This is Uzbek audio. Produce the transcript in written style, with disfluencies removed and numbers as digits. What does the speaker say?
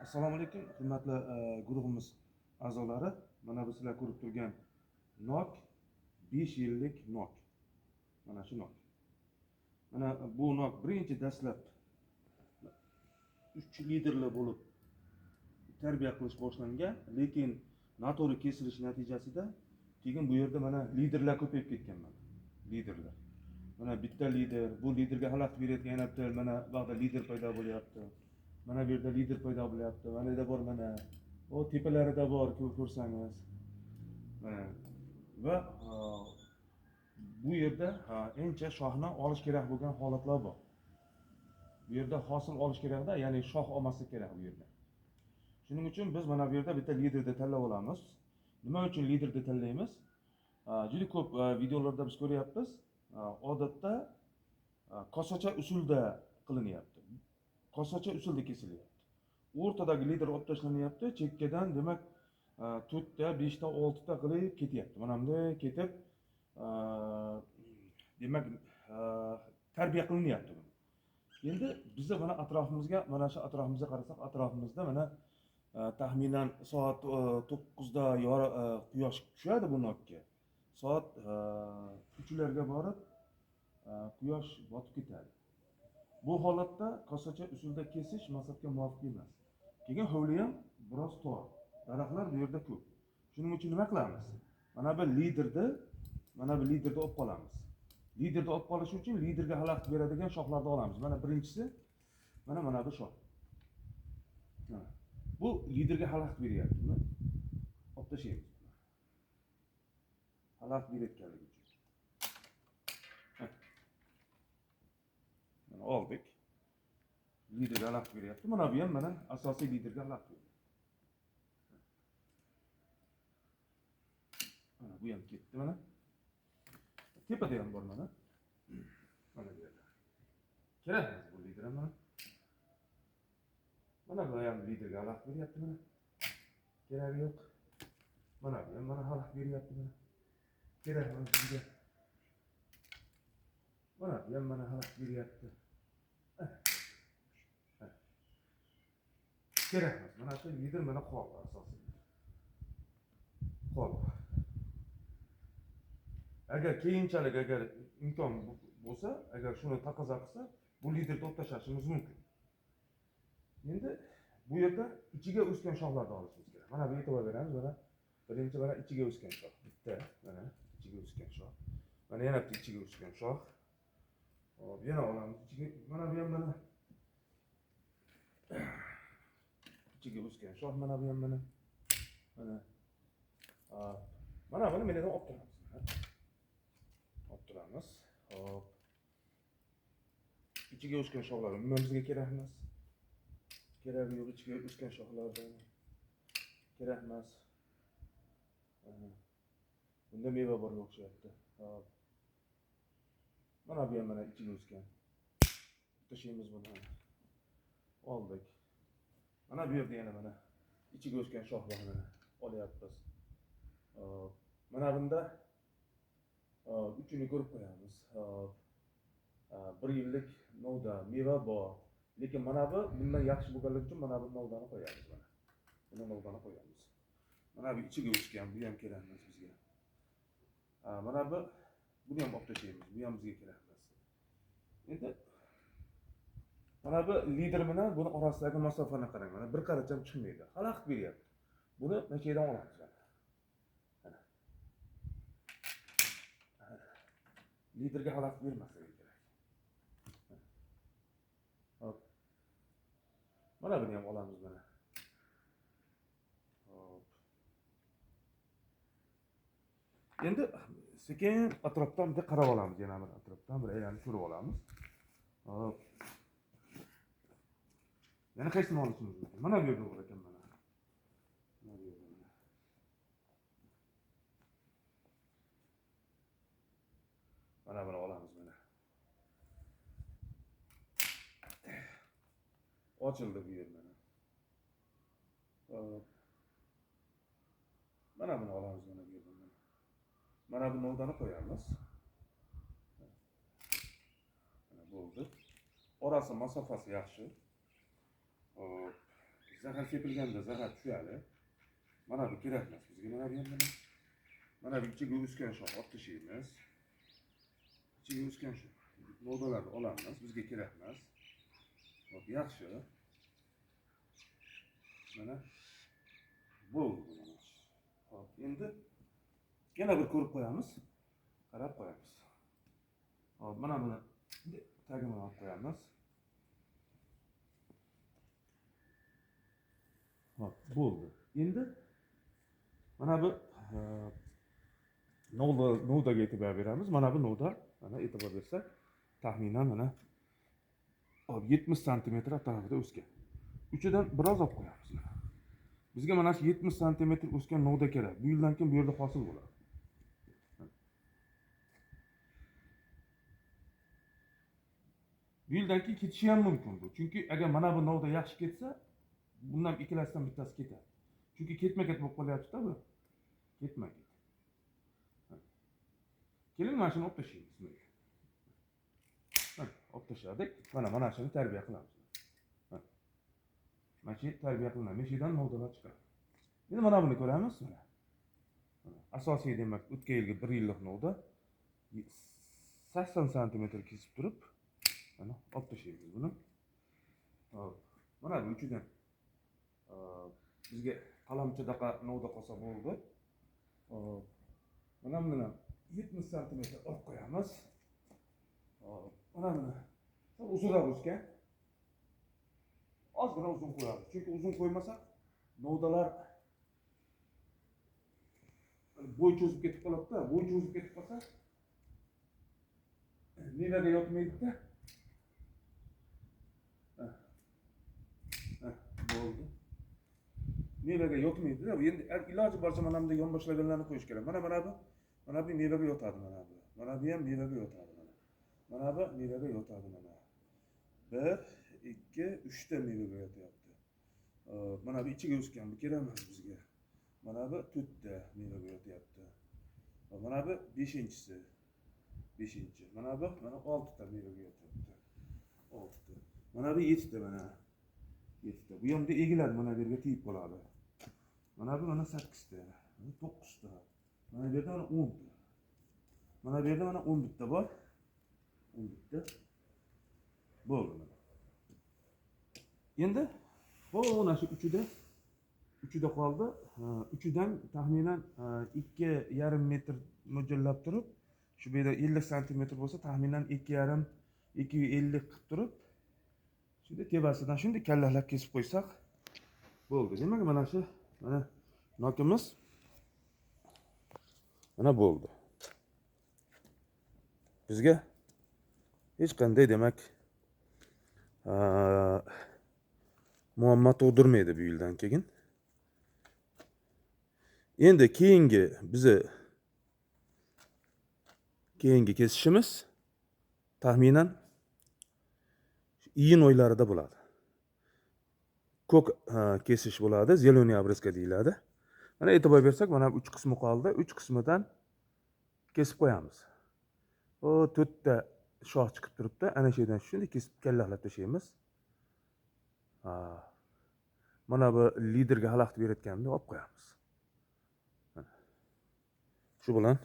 Assalomu alaykum, hurmatli guruhimiz a'zolari. Mana bu sizlar ko'rib turgan nok 5 yillik nok. Mana shu nok. Mana bu nok birinchi dastlab 3 liderli bo'lib tarbiya qilish boshlangan, lekin noto'g'ri kesilish natijasida keyin bu yerda mana liderlar ko'payib ketgan mana. Liderlar. Mana bitta lider, bu liderga xalaqit berayotgan yana bitta mana bu yoqda lider paydo bo'lyapti. Mana bu yerda lider paydo bo'lyapti. Mana yerda bor mana. O tepalarida bor, ko'rsangiz. Mana va bu yerda ancha shoxni olish kerak bo'lgan holatlar bor. Bu yerda hosil olish kerakda, ya'ni shox olmaslik kerak bu yerda. Shuning uchun biz mana bu yerda bitta liderni tanlab olamiz. Nima uchun liderni tanlaymiz? Juda ko'p videolarda biz ko'ryapmiz. Odatda kosacha usulda qilinyapti. Kosacha usulda kesilyapti. O'rtadagi lider olib tashlanyapti, chekkadan demak 4 ta, 5 ta, 6 ta qilib ketyapti. Mana bunday ketib, demak tarbiya qilinyapti buni. Endi bizda mana atrofimizga, mana shu atrofimizga qarasak, atrofimizda mana taxminan soat 9 da quyosh tushadi bu nokka. Soat 3larga borib quyosh botib ketadi. Bu holatda kosacha usulda kesish maqsadga muvofiq emas. Keyin hovli ham biroz tor. Daraxtlar bu yerda ko'p. Shuning uchun nima qilamiz? Mana bu liderni olib qolamiz. Liderni olib qolish uchun liderga xalaqit beradigan shoxlarni olamiz. Mana birinchisi, mana bu shox. Bu liderga xalaqit beryapti. Buni olib tashlaymiz. Xalaqit berayotganligi uchun. Mana oldik. Liderga xalaqit beryapti. Mana bu ham mana asosiy liderga xalaqit beryapti. Mana bu ham ketdi mana. Tepada ham bor mana. Mana bu yerda. Kerak emas bu lider ham mana. Mana bu ham liderga xalaqit beryapti mana. Keragi yo'q. Mana bu ham mana xalaqit beryapti mana. Kerak emas bizga. Mana bu ham mana xalaqit beryapti. Kerak emas. Mana shu lider mana qoldi asosiy. Qoldi. Agar keyinchalik agar imkon bo'lsa, agar shuni taqozo qilsa, bu liderni olib tashlashimiz mumkin. Endi bu yerda ichiga o'sgan shoxlarni olishimiz kerak. Mana bu e'tibor beramiz, mana birinchi mana ichiga o'sgan shox. Bitta mana ichiga o'sgan shox. Mana yana bitta ichiga o'sgan shox. Hop, yana olamiz ichiga. Mana bu ham mana ichiga o'sgan shox, mana bu ham mana. Mana. Mana buni mendan olib turamiz. Olib turamiz. Hop. Ichiga o'sgan shoxlar umuman bizga kerak emas. Keragi yo'q ichiga o'sgan shoxlardan. Kerak emas. Bunda meva borga o'xshayapti. Hop. Mana bu ham mana ichiga o'sgan. Tashlaymiz buni. Oldik. Mana bu yerda yana mana ichiga o'sgan shox bor mana olyapmiz. Hop. Mana bunda uchini ko'rib qo'yamiz. Hop. 1 yillik novda meva bor. Lekin mana bu bundan yaxshi bo'lganligi uchun mana bu novdani qo'yamiz mana. Buni novdani qo'yamiz. Mana bu ichiga o'sgan, bu ham kerak emas bizga. Mana bu buni ham olib tashlaymiz. Bu ham bizga kerak emas. Endi mana bu lider bilan buni orasidagi masofani qarang. Mana bir qaracham chiqmaydi. Xalaqit beryapti. Buni mana shu yerdan olamiz mana. Liderga xalaqit bermasligi kerak. Hop. Mana buni ham olamiz mana. Hop. Endi sekin atrofdan bir qarab olamiz, yana bir atrofdan bir aylanib ko'rib olamiz. Hop. Yana qaysini olishimiz mumkin? Mana bu yerda bor ekan mana. Mana bu yerda mana. Mana buni olamiz mana. Ochildi bu yer mana. Hop. Mana buni olamiz mana bu yerdan mana. Mana bu novdani qo'yamiz. Mana bo'ldi. Orasi masofasi yaxshi. Hop. Zahar sepilganda zahar tushadi. Mana bu kerak emas bizga, mana bu ham mana. Mana bu ichiga o'sgan shox olib tashlaymiz. Ichiga o'sgan shox novdalarni olamiz, bizga kerak emas. Hop, yaxshi. Mana bo'ldi mana. Hop, endi yana bir ko'rib qo'yamiz. Qarab qo'yamiz. Hop, mana buni tagini olib qo'yamiz. Hop, bo'ldi. Endi mana bu novdaga e'tibor beramiz. Mana bu novda, mana e'tibor bersak, taxminan mana 70 santimetr atrofida o'sgan. Uchidan biroz olib qo'yamiz. Bizga mana shu 70 santimetr o'sgan novda kerak. Bu yildan keyin bu yerda hosil bo'ladi. Bu yildan keyin ketishi ham mumkin bu. Chunki agar mana bu novda yaxshi ketsa, bundan ikkalasidan bittasi ketadi. Chunki ketma-ket bo'lib qolyapti-da bu. Ketma-ket. Keling, mana shuni olib tashlaymiz. Mana olib tashladik. Mana shuni tarbiya qilamiz. Mana shu tarbiya qilinadi. Mana shu yerdan novdalar chiqadi. Endi mana buni ko'ramiz. Mana. Asosiy demak, o'tgan yilgi 1 yillik novda 80 santimetr kesib turib, mana olib tashlaymiz buni. Hop, mana bu uchidan bizga qalamchadaqa novda qolsa bo'ldi. Hop, mana buni 70 santimetr olib qo'yamiz. Hop, mana buni uzunroq o'sgan. Ozgina uzun qo'yamiz. Chunki uzun qo'ymasak, novdalar bo'y cho'zib ketib qoladi-da. Bo'y cho'zib ketib qolsa, mevaga yotmaydi-da. Bo'ldi. Mevaga yotmaydi-da. Endi iloji boricha mana bunday yonboshlaganlarni qo'yish kerak. Mana bu mevaga yotadi mana bu. Mana bu ham mevaga yotadi mana. Mana bu mevaga yotadi mana. 1, 2, 3 ta mevaga yotyapti. Mana bu ichiga o'sgan, bu kerak emas bizga. Mana bu 4 ta mevaga yotyapti. Mana bu 5-inchisi. 5-inchi. Mana bu mana 6 ta mevaga yotyapti. 6 ta. Mana bu 7 ta mana. 7 ta. Bu ham egiladi, mana bu yerga tegib qoladi. Mana bu mana 8 ta, 9 ta. Mana bu yerda mana 10 ta. Mana bu yerda mana 11 ta bor. 11 ta. Bo'ldi mana. Endi bu mana shu uchida qoldi. Uchidan taxminan 2,5 metr mo'ljallab turib, shu bu yerda 50 santimetr bo'lsa, taxminan 2,5 250 qilib turib, shunda tepasidan shunday kallahlab kesib qo'ysak bo'ldi. Demak, mana shu mana nokimiz mana bo'ldi. Bizga hech qanday demak muammo tug'dirmaydi bu yildan keyin. Endi keyingi bizni keyingi kesishimiz taxminan iyun oylarida bo'ladi. Ko'k kesish bo'ladi, zeleniy обрезка deyiladi. Mana e'tibor bersak, mana 3 qismi qoldi. 3 qismidan kesib qo'yamiz. O 4 ta shox chiqib turibdi. Ana shu yerdan shunday kesib kallahlab tashlaymiz. Mana bu liderga xalaqit berayotganini olib qo'yamiz. Mana. Shu bilan